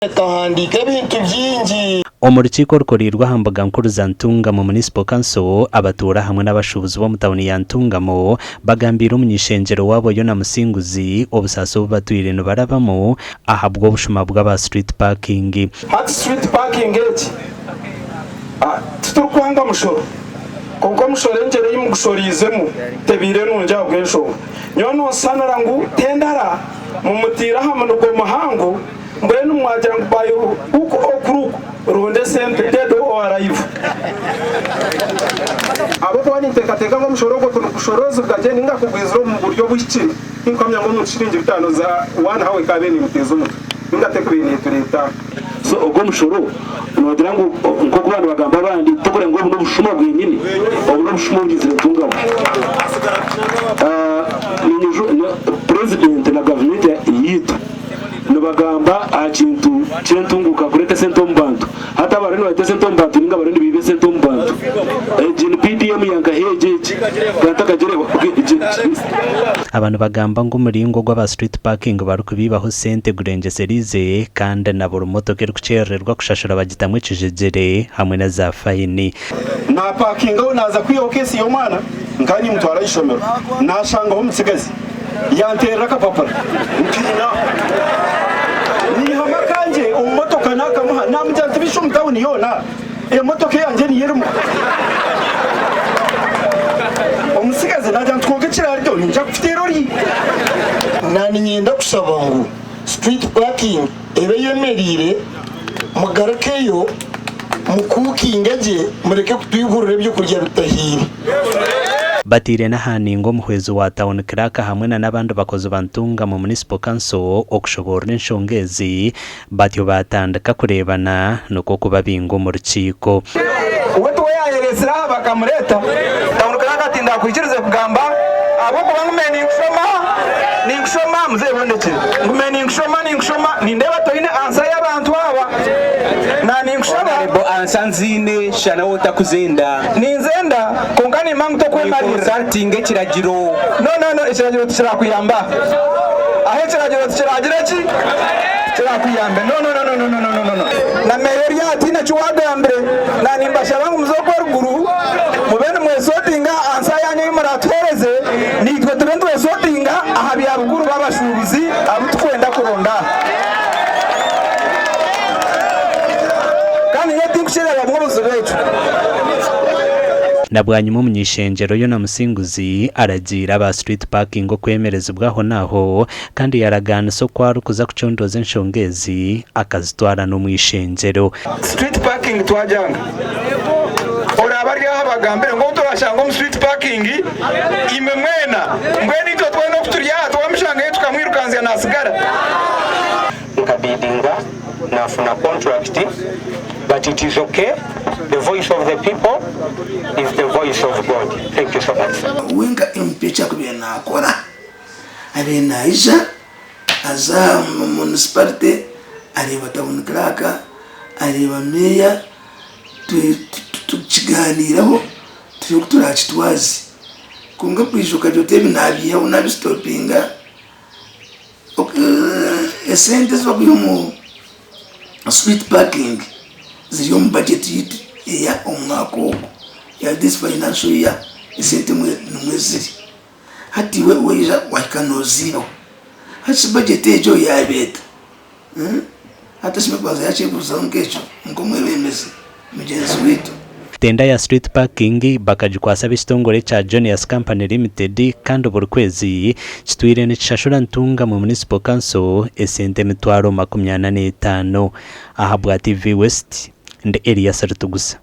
Ekahandiika ebintu bingi. Omu rukiiko orukoreirwe aha mbuga nkuru za Ntungamo Municipal Council, abatuura hamwe n'abashuubuzi b'omu tauni ya Ntungamo bagambiire omuny'ishengyero waabo Yona Musinguzi obusaasi obu batwire nibarabamu ahabw'obushuma bw'aba street parking. Hati street parking egi titurikwanga mushoro kwonka omushoro engyera ei mugushoriizemu tebaire nungi ahabw'enshonga nyowe nonsanira ngu tendara mumutiire aha munigo muhango. Mbwenu mwagira ngu by hook or crook ronda esente dead or alive. Ahabw'okuba ninteekateeka ngu omushoro ogwo kunigushoroozibwa gye ninga kugwizira omu buryo obuhikire, tinkuhamya ngu omuntu shiringi bitaano za one hour ekaabaire neemuteeza omutwe ninga tekubaire neetureeta. So ogwo omushoro noogira ngu nk'oku baaba nibagamba abandi tokureba ngu obu n'obushuma bwenyini, obu n'obushuma obwizire Ntungamo. Purezidenti na gavumenti yaitu. Nibagamba aha kintu ky'entunguuka kureeta esente omu bantu. Hati abariyo nibareeta esente omu bantu ninga bariyo nibaiba esente omu bantu. Egi ni PDM ya nkahi egi egi? Nkantakagireeba egi egi. Aba nibagamba ngu omuringo ogu aba street parking barikubaibaho sente gurengyesereize kandi na buri motoka erikukyerererwa kushashura bagitamu ekijegyere hamwe na za fayini. Naapakingaho naaza kwihaho keesi y'omwana nkaba nimutwara aha ishomero naashangaho omutsigazi. Yanteerera akapapura ntiina. Naihamu akangye omu motoka naakamuha naamugira nti bishi omu tawuni yoona emotoka eyangye niyo erimu. Omutsigazi naagira nti kwonka ekiraaryo niinyija kukuteera ori. Naninyenda kushaba ngu street parking ebe eyemereire mugarukeyo mukuukinge gye mureke kutwihurira ebyokurya bitahiire. Bataire n'aha ninga omuhwezi wa Town Clerk hamwe na n'abandi bakozi ba Ntungamo Municipal Council okushoboorora enshonga ezi batyo baatandika kureebana nikwo kubabinga omu rukiiko. We tiwe yaayereetsire aha bakamureeta. Town Clerk ati Ndakwikirize kugamba ahabw'okuba ngume ninkushoma, ninkushoma, muzeeyi bondekye, ngume ninkushoma, ninkushoma, nindeeba toine ansa y'abantu aba. Na ninkushaba. Honourable ansa nziine shana waaba otakuzenda. Ninzenda kwonka nimba ngu tokwemarira. Ni consultinga ekiragiro. No no no ekiragiro tikirakuyamba. Aho ekiragiro tikiragira ki? Tikirakuyambe. No no no no no no no no no. Na meeya ori aha tihaine eki waagambire. Na nimbashaba ngu muze okwo eruguru mube nimwesotinga aha nsa yaanyu ei muratuheereze, naitwe tube nitwesotinga aha bya bukuru b'abashuubuzi abu turikwenda kuronda aha. Kandi nyowe tinkukireebamu obuzibu ekyo. Na bwanyima omuny'ishengyero Yona Musinguzi aragiire aba street parking okwemerezibwa aho n'aho kandi yaragaanisa oku arikuza kucondooza enshonga ezi akazitwara n'omu ishengyero. Street parking twagyanga oraabe ari aha abagambire ngu ou turashanga omu street parking imwe mwena mbwenu itwe twena oku turi aha twamushangayo tukamwirukanzya nasigara. Nkabidinga nafuna contract but it is ok the voice of the people is the voice of God thank you so much sir. We nka MP eki arikubaire naakora, abaire naija aza aha municipality areeba town clerk, areeba meeya, tukigaaniiraho turebe oku turakitwaze. Kwonka kwija okagira oti ebi naabiihaho naabisitopinga, Esente ezi barikwiha omu street parking ziri omu budget yaitu eya omwaka ogu eya this financial year esente nimwo ziri. Hati iwe waija wahika noziihaho hati shi budget egyo yaaba eta? Hati oshemereire kubanza yakyebuuzaho nk'ekyo nk'omwebembezi mugyenzi waitu. Tenda ya Street Parking bakagikwasa ab'ekitongore ekya Jonius Company Limited kandi buri kwezi kitwire nikishashura Ntungamo Municipal Council esente emitwaro 45. Ahabwa TV West, ndi Elias Ritugusa.